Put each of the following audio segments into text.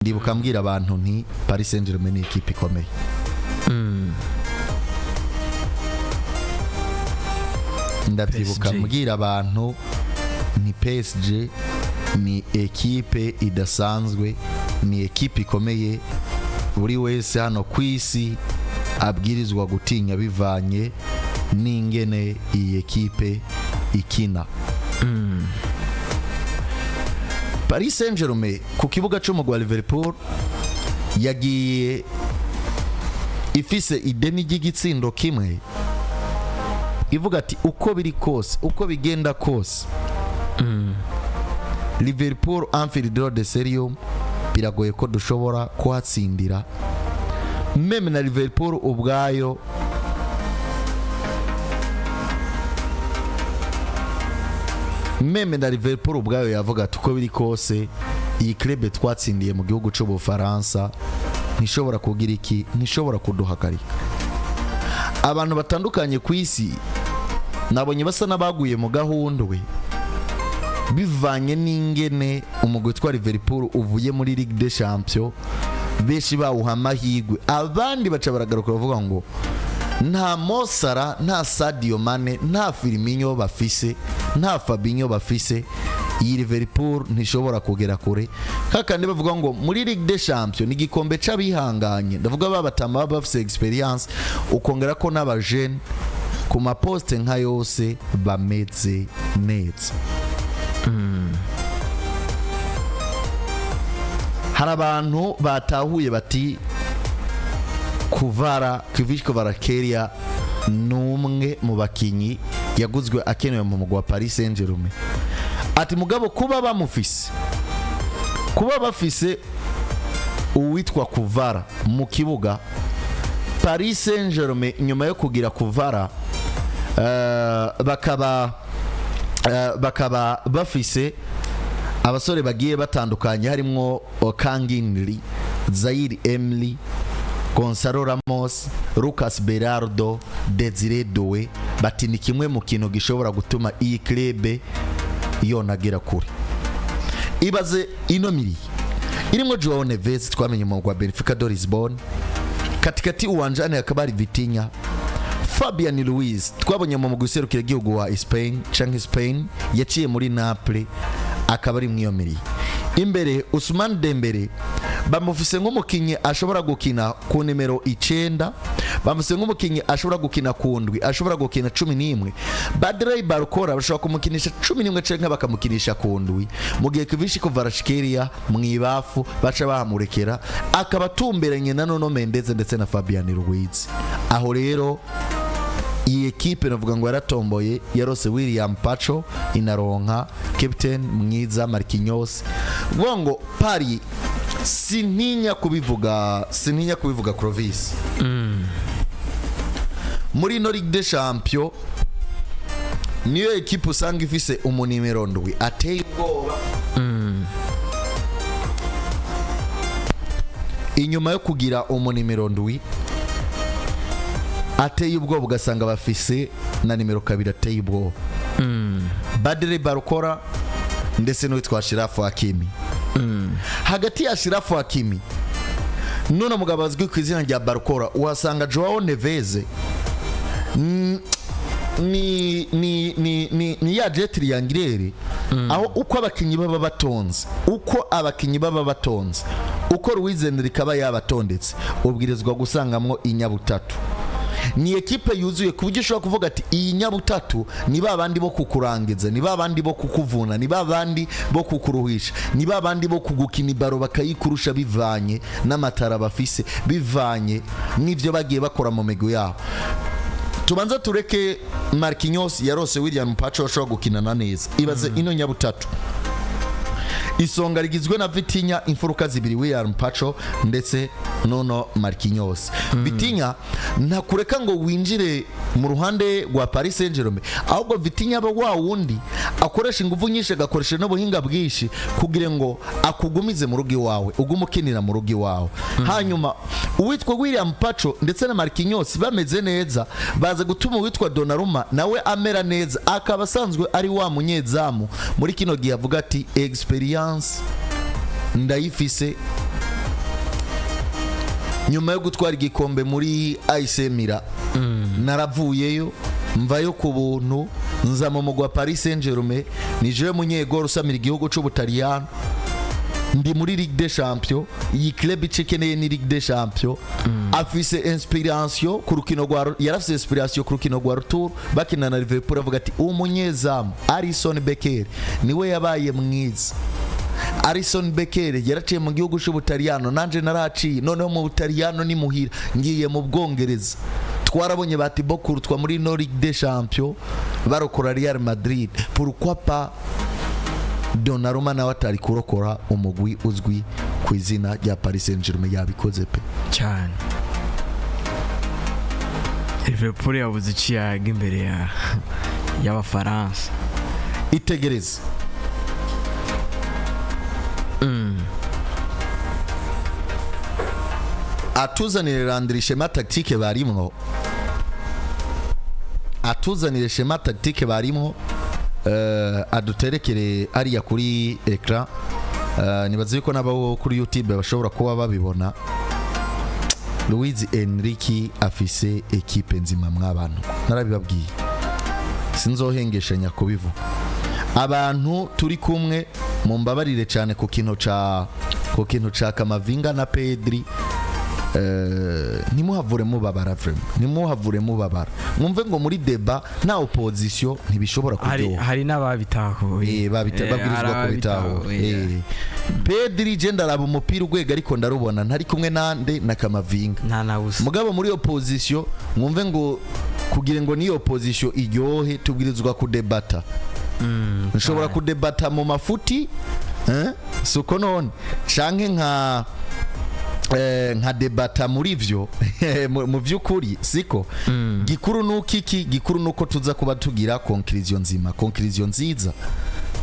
Ndibuka mbwira abantu nti Paris Saint-Germain ni ikipe ikomeye. Ndabyibuka PSG. Mbwira abantu ni PSG ni ekipe idasanzwe, ni ekipe ikomeye, buri wese hano ku isi abwirizwa gutinya bivanye n'ingene iyi ekipe ikina. Paris Saint-Germain ku kibuga cy'umugwi wa Liverpool yagiye ifise ideni ry'igitsindo kimwe, ivuga ati uko biri kose, uko bigenda kose, Liverpool Anfield Road Stadium biragoye ko dushobora kuhatsindira. Même na Liverpool ubwayo yavuga ati uko biri kose, iyi club twatsindiye mu gihugu cy'Ubufaransa ntishobora kugira iki, ntishobora kuduhagarika. Abantu batandukanye ku isi nabonye basa n'abaguye mu gahundwe bivanye n'ingene umugwi witwa Liverpool uvuye muri Ligue des Champions, benshi bawuha amahirwe, abandi baca baragaruka bavuga ngo nta Mo Salah, nta Sadio Mane, nta Firmino bafise, nta Fabinho bafise, iyi Liverpool ntishobora kugera kure. Kakandi bavuga ngo muri Ligue des Champions ni igikombe c'abihanganye, ndavuga babatama baba bafise expérience, ukongera ko n'abajene ku maposte nka yose bameze neza. Hari abantu batahuye bati kuvara Kvichko Kvaratskhelia ni umwe mu bakinyi yaguzwe akenewe mu mugwi wa Paris Saint-Germain, ati mugabo kuba bamufise, kuba bafise uwitwa Kuvara mu kibuga, Paris Saint-Germain nyuma yo kugira Kuvara bakaba bafise abasore bagiye batandukanye harimwo Kang-in Lee, Zaire Emery, Gonzalo Ramos, Lucas Beraldo, Desire Doué, bati ni kimwe mu kintu gishobora gutuma iyi club yonagera kure. Ibaze ino milieu irimo Joao Neves twamenye mu rwa Benfica de Lisbonne, katikati uwanjani hakaba hari Vitinha, Fabian Ruiz twabonye mu mugwi igihugu wa Spain canke Spain yaciye muri Naples, akaba ari mw'iyo milieu. Imbere Ousmane Dembele bamufise nk'umukinyi ashobora gukina ku nimero 9, bamufise nk'umukinyi ashobora gukina ku 7, ashobora gukina 11. Bradley Barcola bashobora kumukinisha 11 canke bakamukinisha ku 7, mu gihe Kvichko Kvaratskhelia mw'ibafu baca bahamurekera akaba atumberanye na Nuno Mendes ndetse na Fabian Ruiz. Aho rero iyi ekipe navuga ngo yaratomboye, yarose William Pacho, inaronka captain mwiza Marquinhos. Vuga ngo Paris, sintinya kubivuga, sintinya kubivuga, Clovis, muri ino Ligue des Champions niyo ekipe usanga ifise umunimero 7 ateye ubwoba. Inyuma yo kugira umunimero 7 ateye ubwoba, ugasanga bafise na nimero 2 ateye ubwoba, Bradley Barcola ndetse n'uwitwa Achraf Hakimi. Hagati ya Achraf Hakimi none mugabo azwi ku izina rya Barcola uhasanga Joao Neves. Ni ya jeu triangulaire, aho uko abakinyi baba batonze, uko abakinyi baba batonze, uko Luis Enrique aba yabatondetse, ubwirizwa gusangamwo inyabutatu. Ni ekipe yuzuye ku buryo ushobora kuvuga ati iyi nyabutatu ni ba bandi bo kukurangiza, ni ba bandi bo kukuvuna, ni ba bandi bo kukuruhisha, ni ba bandi bo kugukina ibaro bakayikurusha bivanye n'amatara bafise, bivanye n'ibyo bagiye bakora mu migwi yabo. Tubanza tureke Marquinhos yarose William Pacho ashobora gukinana neza. Ibaze ino nyabutatu, isonga rigizwe na Vitinha, imfuruka zibiri William Pacho ndetse nono Marquinhos. Vitinha ntakureka ngo winjire mu ruhande rwa Paris Saint-Germain, ahubwo Vitinha aba wa wundi akoresha ingufu nyinshi, agakoresha n'ubuhinga bwinshi kugira ngo akugumize mu rugo iwawe, ugume ukinira mu rugo iwawe. Hanyuma uwitwa William Pacho ndetse na Marquinhos bameze neza, baza gutuma uwitwa Donnarumma nawe amera neza, akaba asanzwe ari wa munyezamu muri kino gihe avuga ati expérience ndayifise. Nyuma yo gutwara igikombe muri AC Milan, naravuyeyo, mvayo ku buntu, nza mu mugwa Paris Saint-Germain. Ni jewe munyegoro usamira igihugu c'Ubutaliyano, ndi muri Ligue des Champions. Iyi club ico ikeneye ni Ligue des Champions. Afise inspiration ku rukino rwa, yarafise inspiration ku rukino rwa retour bakina na Liverpool, avuga ati umunyezamu Alisson Becker niwe yabaye mwiza. Alisson Becker yaraciye mu gihugu c'Ubutaliyano, nanje naraciye, noneho mu Butaliyano ni muhira, ngiye mu Bwongereza. Twarabonye ba Thibaut Courtois muri no Ligue des Champions barokora Real Madrid, pourquoi pas Donnarumma nawe atari kurokora umugwi uzwi ku izina rya Paris Saint-Germain? Yabikoze pe. Cyane. Liverpool yabuze ikiyaga imbere ya y'Abafaransa. Itegereze, atuzanire Landry schéma tactique barimwo, atuzanire schéma tactique barimwo, aduterekere ariya kuri écran. Nibaze yuko n'abo kuri YouTube bashobora kuba babibona. Luis Enrique afise équipe nzima mw'abantu, narabibabwiye, sinzohengeshanya kubivuga. Abantu turi kumwe mumbabarire cyane ku kintu ca Kamavinga na Pedri. Ntimuhavure mubabara, vraiment ntimuhavure mubabara, mwumve ngo muri débat nta opposition ntibishobora hari kuryoha. Hari n'ababitahuye. Babwirizwa hari kubitahura. ababitahuye. Pedri, je ndaraba umupira urwego ariko ndarubona ntari kumwe nande? Na Kamavinga. Nta na busa. Mugabo muri opposition, mwumve ngo kugira ngo niyo opposition iryohe, tubwirizwa kudebata. Nshobora kudebata mu mafuti, eh? Suko none canke nka debata muri vyo mu vy'ukuri, siko gikuru nuko iki gikuru nuko tuza kuba tugira conclusion nzima, conclusion nziza.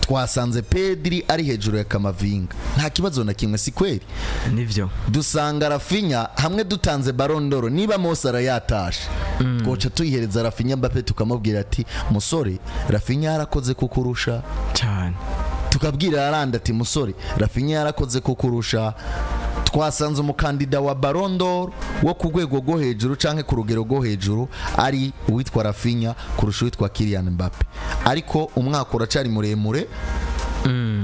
Twasanze Pedri ari hejuru ya Kamavinga, nta kibazo na kimwe, si kweri? Nivyo. Dusanga Raphinha hamwe dutanze Ballon d'Or, niba Mo Salah yatashe, twoca tuyihereza Raphinha. Mbappe tukamubwira ati musore, Raphinha yarakoze kukurusha. Cyane. Tukabwira Haaland ati musore, Raphinha yarakoze kukurusha. Twasanze umukandida wa Ballon d'Or wo ku rwego rwo hejuru canke ku rugero rwo hejuru ari uwitwa Raphinha kurusha uwitwa Kylian Mbappe, ariko umwaka uracari muremure.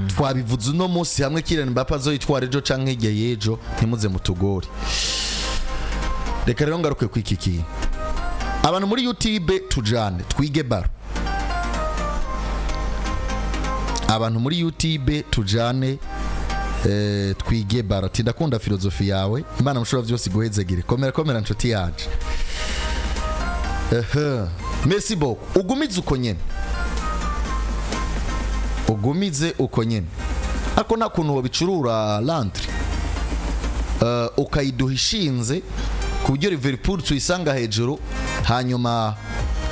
Twabivuze uno munsi, hamwe Kylian Mbappe azoyitwara ejo canke hirya y'ejo, ntimuze mutugore. Reka rero ngaruke ku iki kintu. Abantu muri YouTube, tujane twige baro. Abantu muri YouTube, tujane twige baro. Ati ndakunda philosophie yawe, Imana mushobora byose iguhezegere. Komera, komera nshuti yanje. Ehe, merci beaucoup. Ugumize uko nyene, ugumize uko nyene. Ariko nta kuntu wabicurura, Landry, ukayiduha ishinze ku buryo Liverpool tuyisanga hejuru, hanyuma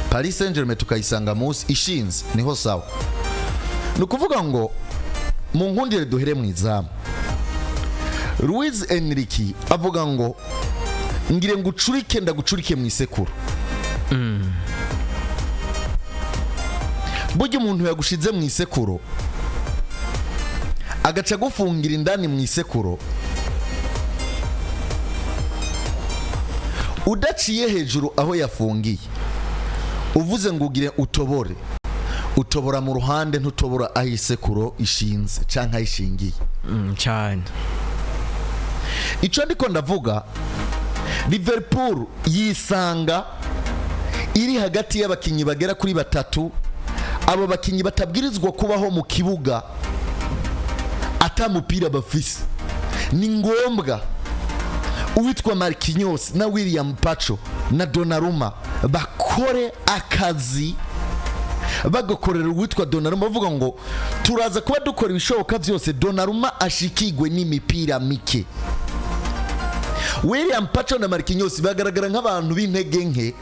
Paris Saint-Germain tukayisanga munsi, ishinze niho sawa. Ni ukuvuga ngo mu nkundire duhere mu izamu. Luis Enrique avuga ngo ngire ngo ucurike, ndagucurike mu isekuru. Burya umuntu yagushize mu isekuro, agaca agufungira indani mu isekuro, udaciye hejuru aho yafungiye, uvuze ngo ugire utobore, utobora mu ruhande, ntutobora aho isekuro ishinze canke aho ishingiye. Cyane. Icyo ndiko ndavuga, Liverpool yisanga iri hagati y'abakinnyi bagera kuri batatu. Abo bakinnyi batabwirizwa kubaho mu kibuga ata mupira bafise. Ni ngombwa uwitwa Marquinhos na William Pacho na Donnarumma bakore akazi, bagakorera uwitwa Donnarumma, bavuga ngo turaza kuba dukora ibishoboka byose Donnarumma ashikigwe n'imipira mike. William Pacho na Marquinhos bagaragara nk'abantu b'intege nke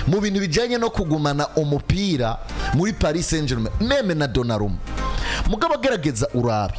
mu bintu bijyanye no kugumana umupira muri Paris Saint-Germain, même na Donnarumma. Mugabo agerageza urabe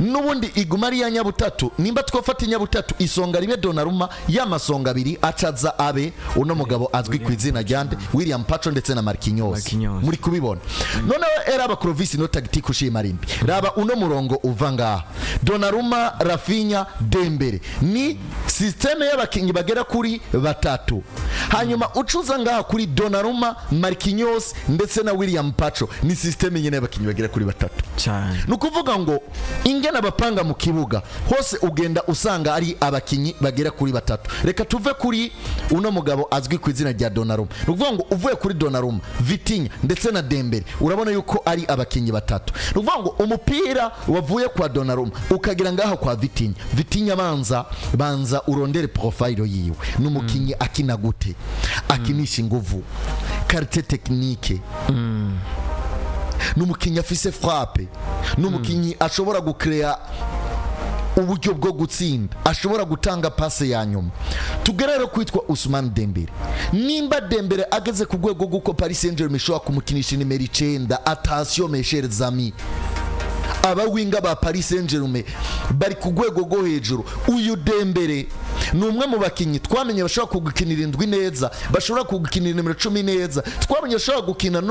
N'ubundi iguma ari iya nyabutatu. Nimba twafata inyabutatu, isonga ribe Donnarumma, y'amasonga abiri acaza abe uno mugabo azwi ku izina rya nde? William Pacho ndetse na Marquinhos. Marquinhos. Muri kubibona noneho eraba Clovis, no tactique ushima rimbi. Raba uno murongo uva ngaha: Donnarumma, Raphinha, Dembele, ni système y'abakinnyi bagera kuri batatu. Hanyuma ucuza ngaha kuri Donnarumma, Marquinhos ndetse na William Pacho, ni système nyine y'abakinnyi bagera kuri batatu. Cyane. Ni ukuvuga ngo ingena bapanga mu kibuga hose ugenda usanga ari abakinnyi bagera kuri batatu. Reka tuve kuri uno mugabo azwi ku izina rya Donnarumma. Ni ukuvuga ngo uvuye kuri Donnarumma, Vitinha ndetse na Dembele, urabona yuko ari abakinnyi batatu. Ni ukuvuga ngo umupira wavuye kwa Donnarumma ukagera ngaha kwa Vitinha, Vitinha banza banza urondere profile yiwe. Ni umukinnyi akina gute? Akinisha inguvu, qualité technique, ni umukinnyi afise frappe, ni umukinnyi ashobora gukereya uburyo bwo gutsinda, ashobora gutanga passe ya nyuma. Tugere rero kwitwa Ousmane Dembele. Nimba Dembele ageze ku rwego rw'uko Paris Saint-Germain ishobora kumukinisha nimero 9, attention mes chers amis, abawinga ba Paris Saint-Germain bari ku rwego rwo hejuru. Uyu Dembele ni umwe mu bakinnyi twamenye bashobora kugukinira 7 neza, bashobora kugukinira nimero 10 neza. Twamenye bashobora gukina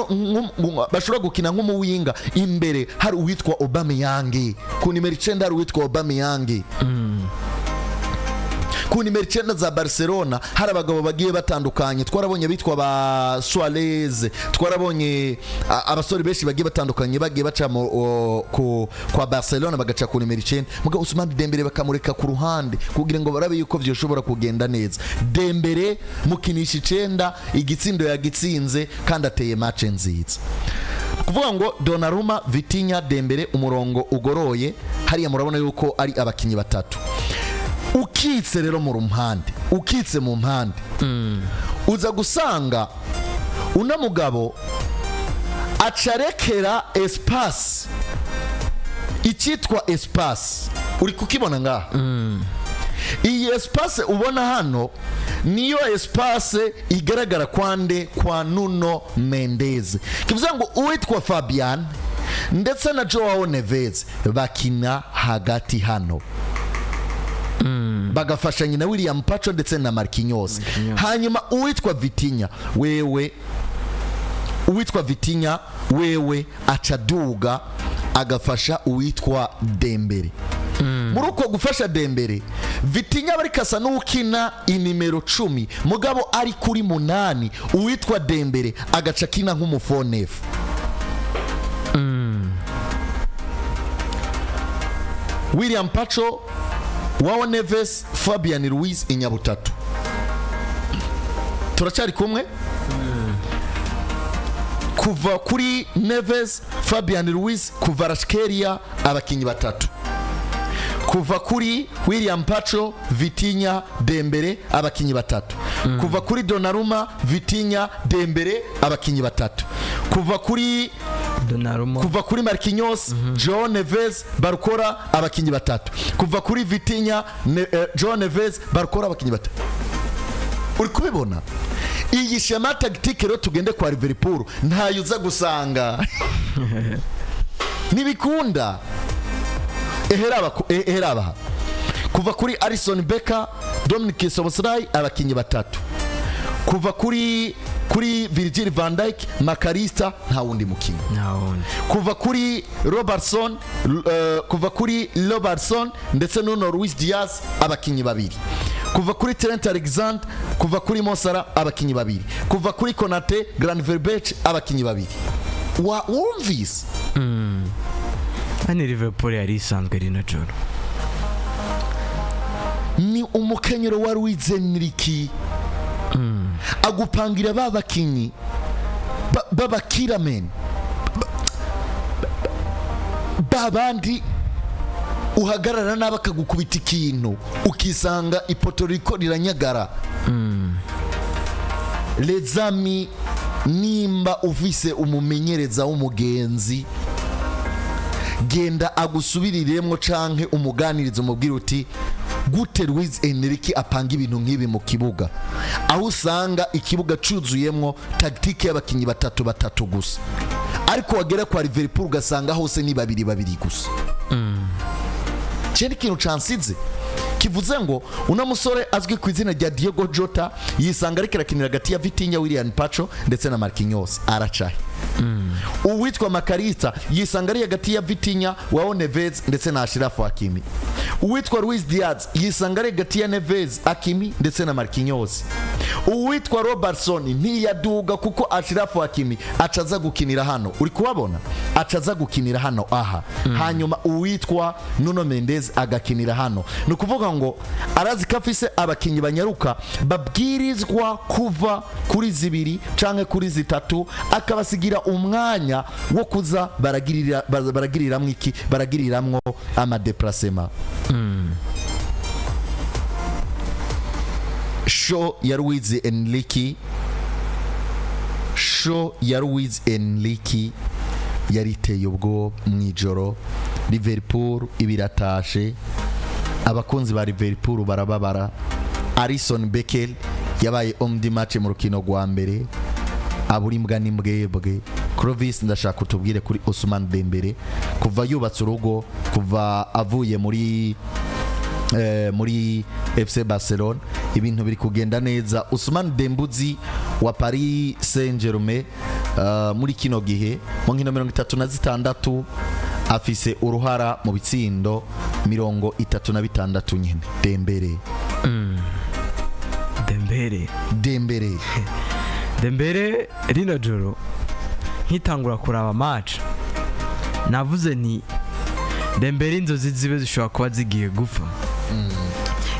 bashobora gukina nk'umuwinga. Imbere hari uwitwa Aubameyang ku nimero 9, hari uwitwa Aubameyang ku nimero 9 za Barcelona. Hari abagabo bagiye batandukanye, twarabonye bitwa ba Suarez, twarabonye abasore benshi bagiye batandukanye bagiye baca kwa Barcelona bagaca ku nimero 9. Mugabo Ousmane Dembele bakamureka ku ruhande kugira ngo barabe yuko vyoshobora kugenda neza. Dembele mukinisha 9, igitsindo yagitsinze kandi ateye match nziza. Kuvuga ngo Donnarumma, Vitinha, Dembele, umurongo ugoroye hariya, murabona yuko ari abakinyi batatu. Ukitse rero mu rumpande, ukitse mu mpande, uza gusanga uno mugabo acarekera espace. Icyitwa espace uri kukibona ngaha. Iyi espace ubona hano niyo espace igaragara kwande? Kwa Nuno Mendes. Kivuze ngo uwitwa Fabian ndetse na Joao Neves bakina hagati hano, bagafashanya na William Pacho ndetse na Marquinhos. Marquinhos. Hanyuma uwitwa Vitinha wewe aca duga agafasha uwitwa Dembele. Muri uko gufasha Dembele, Vitinha bari kasa n'ukina inimero 10, mugabo ari kuri 8, uwitwa Dembele agaca akina nk'umu faux neuf. William Pacho, Joao Neves, Fabian Ruiz, inyabutatu. Turacyari kumwe? Kuva kuri Neves, Fabian Ruiz, kuva Raskeria, abakinnyi batatu. Kuva kuri William Pacho, Vitinha, Dembele, abakinnyi batatu. Kuva kuri Donnarumma, Vitinha, Dembele, abakinnyi batatu. Kuva kuri Donnarumma. Kuva kuri Marquinhos, Joao Neves, Barcola, abakinnyi batatu. Kuva kuri Vitinha, Joao Neves, Barcola, abakinnyi batatu. Uri kubibona iyi schéma tactique? Rero tugende kwa Liverpool, ntayo uza gusanga, ntibikunda. Eheraba kuva kuri Alisson Becker, Dominic Szoboszlai, abakinnyi batatu. Kuva kuri Virgil van Dijk, Mac Allister, nta wundi mukinnyi. Nta wundi. Kuva kuri Robertson ndetse n'uno Luis Diaz, abakinnyi babiri. Kuva kuri Trent Alexander, kuva kuri Mo Salah, abakinnyi babiri. Kuva kuri Konate, Gravenberch, abakinnyi babiri. Wa wumvise? Hano Liverpool yari isanzwe rino joro. Ni umukenyero wa Luis Enrique, agupangira ba bakinnyi b'abakiramen, ba bandi uhagarara nabi akagukubita ikintu ukisanga ipoto riko riranyagara. Les amis, nimba ufise umumenyereza w'umugenzi, genda agusubiriremwo canke umuganirize, umubwire uti: "Gute Luis Enrique apanga ibintu nk'ibi mu kibuga, aho usanga ikibuga cuzuyemwo tactique y'abakinyi batatu batatu gusa, ariko wagera kwa Liverpool ugasanga hose ni babiri babiri gusa?" Cyo ikintu cansize kivuze ngo uno musore azwi ku izina rya Diogo Jota yisanga ariko arakinira hagati ya Vitinha, Willian Pacho ndetse na Marquinhos, aracahe. Uwitwa Mac Allister yisanga ari hagati ya Vitinha, Joao Neves ndetse na Achraf Hakimi. Uwitwa Luis Diaz yisanga ari hagati ya Neves, Hakimi ndetse na Marquinhos. Uwitwa Robertson ntiyaduga kuko Achraf Hakimi acaza gukinira hano, uri kuhabona, acaza gukinira hano aha, hanyuma uwitwa Nuno Mendes agakinira hano. Ni ukuvuga ngo arazi ko afise abakinnyi banyaruka babwirizwa kuva kuri zibiri canke kuri zitatu, akabasigira umwanya wo kuza baragiriramwo iki, baragiriramwo ama déplacement. Show ya Luis Enrique, show ya Luis Enrique yari iteye ubwo mu ijoro. Liverpool ibiratashe, abakunzi ba Liverpool barababara. Alisson Becker yabaye homme du match mu rukino rwa mbere, abura imbwa n'imbwebwe. Clovis, ndashaka utubwire kuri Ousmane Dembele kuva yubatse urugo, kuva avuye muri FC Barcelona, ibintu biri kugenda neza. Ousmane Dembuzi wa Paris Saint-Germain, muri kino gihe mu nkino 36 afise uruhara mu bitsindo 36 nyene. Dembele. Dembele. Dembele. Dembele, rino joro nkitangura kuraba match navuze nti Dembele inzozi zibe zishobora kuba zigiye gupfa.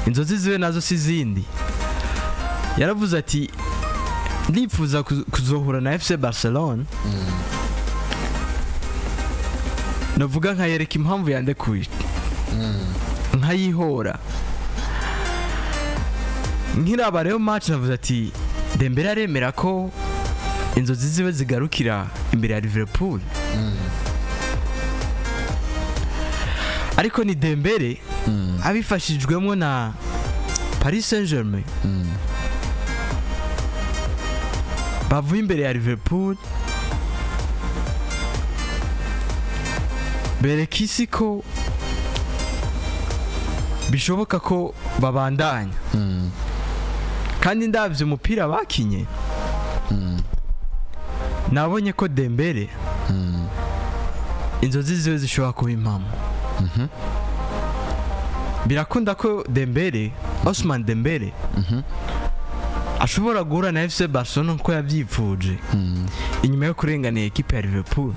Inzozi ziwe nazo si izindi, yaravuze ati ndifuza kuzohura na FC Barcelona, navuga nkayereka impamvu yandekuye, nkayihora. Nkiraba rero match navuze ati Dembele aremera ko inzozi ziwe zigarukira imbere ya Liverpool. Ariko ni Dembele abifashijwemo na Paris Saint-Germain bavuye imbere ya Liverpool, bereka isi ko bishoboka ko babandanya. Kandi ndabye umupira bakinye, nabonye ko Dembele inzozi ziwe zishobora kuba impamo. Birakunda ko Dembele, Ousmane Dembele, ashobora guhura na FC Barcelona nkuko yabyipfuje inyuma yo kurenganira ekipe ya Liverpool.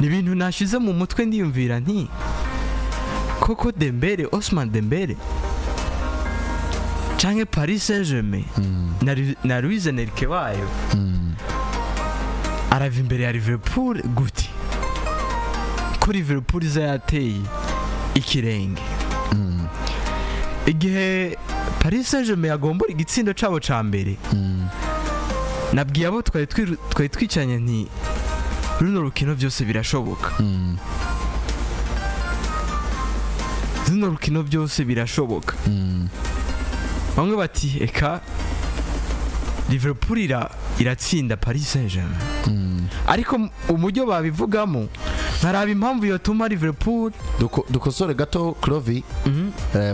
Ni ibintu nashize mu mutwe, ndiyumvira nti koko Dembele, Ousmane Dembele canke Paris Saint-Germain na Luis Enrique wayo arava imbere ya Liverpool gute, ko Liverpool iza yateye ikirenge igihe Paris Saint-Germain yagombora igitsindo cabo ca mbere? Nabwiye abo twari twicanye nti runo rukino byose birashoboka, runo rukino byose birashoboka. Bamwe bati eka Liverpool iratsinda Paris Saint-Germain, ariko umujyo babivugamo nkaraba impamvu yotuma Liverpool Dukosore gato, Clovi.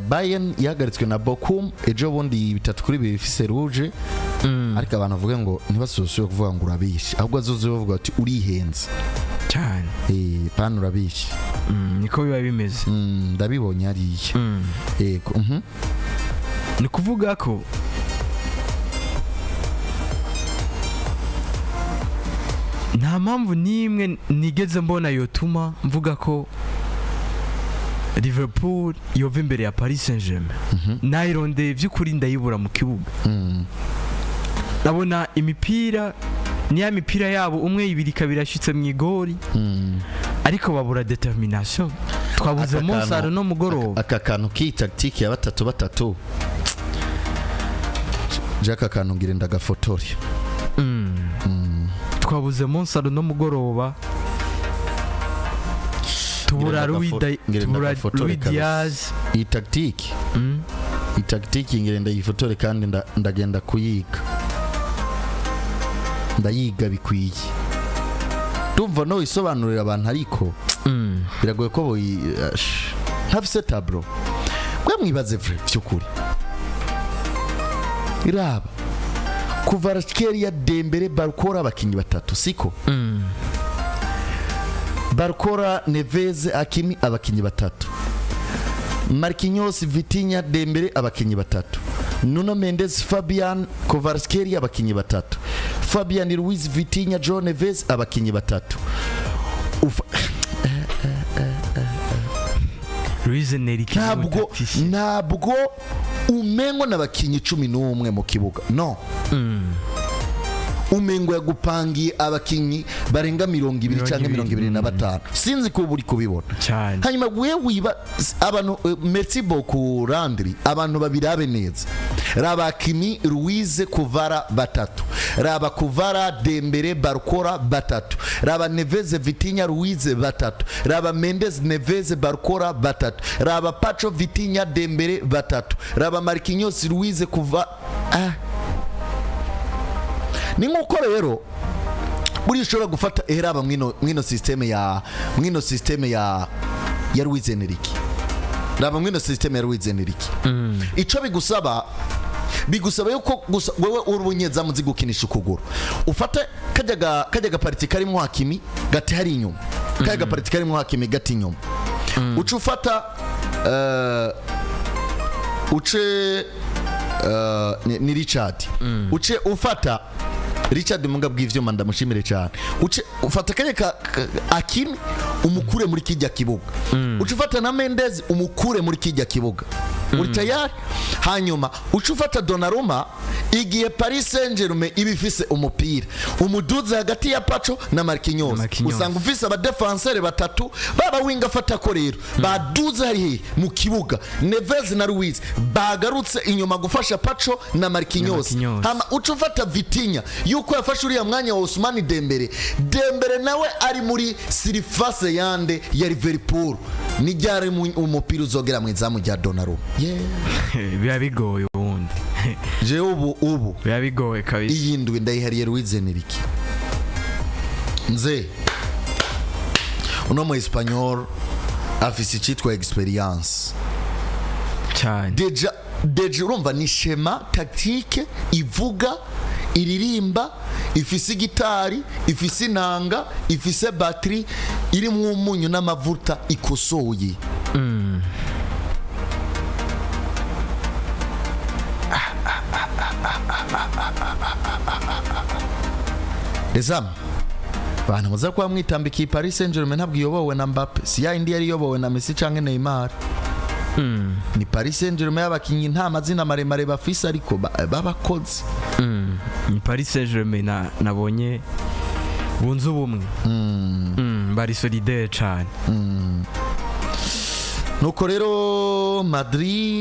Bayern yahagaritswe na Bochum ejo bundi 3-2 ifise rouge, ariko abantu bavuga ngo ntibasoswe kuvuga ngo urabishe, ahubwo azoze bavuga ati urihenze. Cyane. Pana urabishe. Niko biba bimeze. Ndabibonye hariya. Yego. Ni kuvuga ko nta mpamvu n'imwe nigeze mbona yotuma mvuga ko Liverpool yova imbere ya Paris Saint-Germain. Nayirondeye by'ukuri ndayibura mu kibuga. Ndabona imipira niya mipira yabo, umwe, ibiri, kabiri, yashyitse mu igori, ariko babura determination. Twabuze Aka Monsaro no mugoroba. Aka kantu k'iyi tactique ya batatu batatu, Jack, akantu ngire ndagafotore. Twabuze Monsaro no mugoroba, tubura Ngire tubura ndagafotore Luis kabisa. Diaz. Iyi tactique, iyi tactique ngire ndayifotore kandi ndagenda kuyiga, ndayiga bikwiye. Ndumva no isobanurira abantu, ariko biragoye ko boyi ntafise tableau. Mwe mwibaze vrai vy'ukuri, raba Kvaratskhelia, Dembele, Barcola, abakinyi batatu, siko? Barcola, Neves, Hakimi, abakinyi batatu. Marquinhos, Vitinha, Dembele, abakinyi batatu. Nuno Mendes, Fabian, Kvaratskhelia, abakinyi batatu. Fabian Ruiz, Vitinha, João Neves, abakinyi batatu. Luis Enrique Ntabwo ntabwo umengo n'abakinyi 11 mu kibuga, no umengo yagupangiye abakinyi barenga 20 cyangwa 25, sinzi ko uba uri kubibona. Cyane. Hanyuma we wiba abantu merci beaucoup Landry, abantu babirabe neza. Raba Hakimi, Ruiz, Kvara batatu, raba Kvara, Dembele, Barcola batatu, raba Neves, Vitinha, Ruiz batatu, raba Mendes, Neves, Barcola batatu, raba Pacho, Vitinha, Dembele batatu, raba Marquinhos, Ruiz, Kvara. Ah. Ni nkuko rero buriya ushobora gufata eraba mwino système ya mwino système ya Luis Enrique, raba mwino système ya Luis Enrique. Ico bigusaba yuko gusa wewe uri umunyezamu uzi gukinisha ukuguru, ufate kajya ga partie karimo Hakimi gati hari inyuma, kajya ga partie karimo Hakimi gati inyuma, uca ufata uce ni Richard, uce ufata Richard Munga bw'ivyuma, ndamushimire cyane. Uce ufata kanya Hakimi umukure muri kijya kibuga, uce ufata na Mendes umukure muri kijya kibuga, uri tayari. Hanyuma uce ufata Donnarumma, igihe Paris Saint-Germain iba ifise umupira, umuduze hagati ya Pacho na Marquinhos. Marquinhos. Usanga ufise abadefenseur batatu baba winga afata ko rero baduze hari hehe mu kibuga. Neves na Ruiz bagarutse inyuma gufasha Pacho na Marquinhos. Marquinhos. Hama uca ufata Vitinha, yuko yafashe uriya mwanya wa Ousmane Dembele. Dembele nawe ari muri surface yande ya Liverpool, nijyari umupira uzogera mu izamu rya Donnarumma, yeah. Biba bigoye ubundi. Jewe ubu Biba bigoye kabisa. Iyi ndwi ndayihariye Luis Enrique. Nze uno mu Espanyol afise icitwa expérience. Cyane. Déjà urumva ni schéma tactique ivuga, iririmba, ifise gitari, ifise inanga, ifise batterie irimwo umunyu n'amavuta ikosoye. Les amis, abantu muza kuba mwitambikiye, Paris Saint-Germain ntabwo iyobowe na Mbappe, si ya indi yari iyobowe na Messi canke Neymar. Ni Paris Saint-Germain y'abakinyi nta mazina maremare bafise, ariko b'abakozi. Ni Paris Saint-Germain nabonye bunze ubumwe. Bari solidaire cyane. Nuko rero Madrid